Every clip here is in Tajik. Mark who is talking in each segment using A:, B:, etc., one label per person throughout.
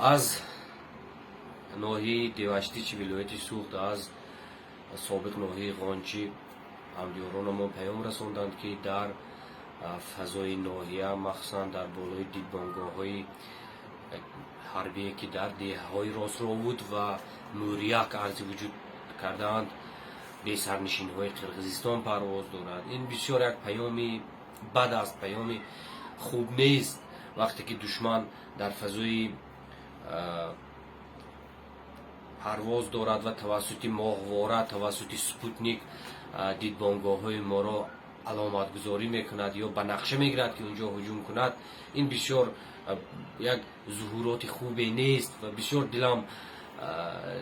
A: Аз ноҳияи Деваштичи вилояти Суғд, аз собиқ ноҳияи Ғончӣ ҳамдиёронамон паём расонданд, ки дар фазои ноҳия, махсусан дар болои дидбонгоҳҳои ҳарбие, ки дар деҳаҳои Ростровуд ва Мӯрияк арзи вуҷуд кардаанд, бесарнишинҳои Қирғизистон парвоз дорад. Ин бисёр як паёми бад аст, паёми хуб нест. Вақте ки душман дар фазои парвоз дорад ва тавассути моҳвора, тавассути спутник дидбонгоҳҳои моро аломатгузорӣ мекунад ё ба нақша мегирад, ки унҷо ҳуҷум кунад, ин бисёр як зуҳуроти хубе нест ва бисёр дилам,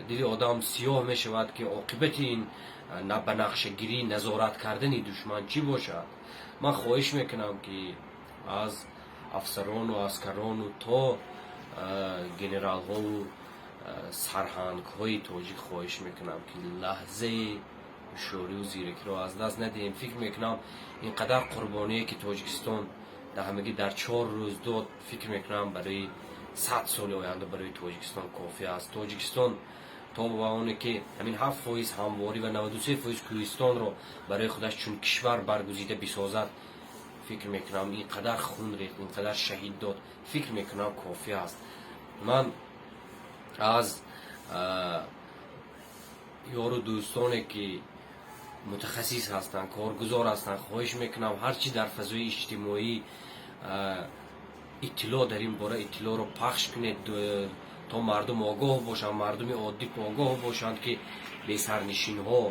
A: дили одам сиёҳ мешавад, ки оқибати ин ба нақшагирӣ, назорат кардани душман чӣ бошад. Ман хоҳиш мекунам, ки аз афсарону аскарону то генералҳову сарҳангҳои тоҷик хоҳиш мекунам, ки лаҳзаи ҳушёриву зиракиро аз даст надиҳем. Фикр мекунам, ин қадар қурбоние, ки Тоҷикистон дар ҳамагӣ дар 4 рӯз дод, фикр мекунам, барои 100 соли оянда барои Тоҷикистон кофӣ аст. Тоҷикистон то ба оне ки ҳамин 7% ҳамворӣ ва 93% кӯҳистонро барои худаш чун кишвар баргузида бисозад, фикр мекунам, ин қадар хун рехт, ин қадар шаҳид дод, фикр мекунам, кофӣ аст. Ман аз ёру дӯстоне, ки мутахассис ҳастанд, коргузор ҳастанд, хоҳиш мекунам, ҳарчи дар фазои иҷтимоӣ иттилоъ дар ин бора, иттилоъро пахш кунед, то мардум огоҳ бошанд, мардуми оддӣ огоҳ бошанд, ки бесарнишинҳо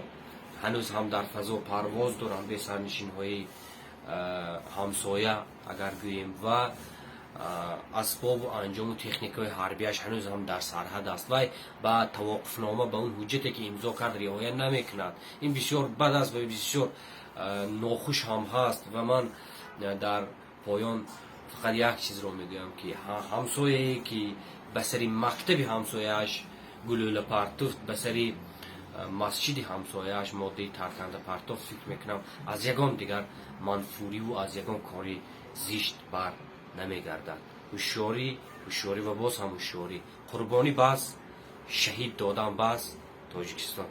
A: ҳанӯз ҳам дар фазо парвоз доранд, бесарнишинҳои ҳамсоя агар гӯем, ва асбобу анҷому техникаҳои ҳарбиаш ҳанӯз ҳам дар сарҳад аст. Вай ба тавоқуфнома, ба он ҳуҷҷате, ки имзо кард, риоя намекунад. Ин бисёр бад аст ва бисёр нохуш ҳам ҳаст. Ва ман дар поён фақат як чизро мегӯям, ки ҳамсояе, ки ба сари мактаби ҳамсояаш гулӯла партофт, ба сари масҷиди ҳамсояаш моддаи тарканда партофт, фикр мекунам, аз ягон дигар манфуриву аз ягон кори зишт бар намегардад. Ҳушёрӣ, ҳушёрӣ ва боз ҳам ҳушёрӣ. Қурбонӣ бас, шаҳид додан бас. Тоҷикистон.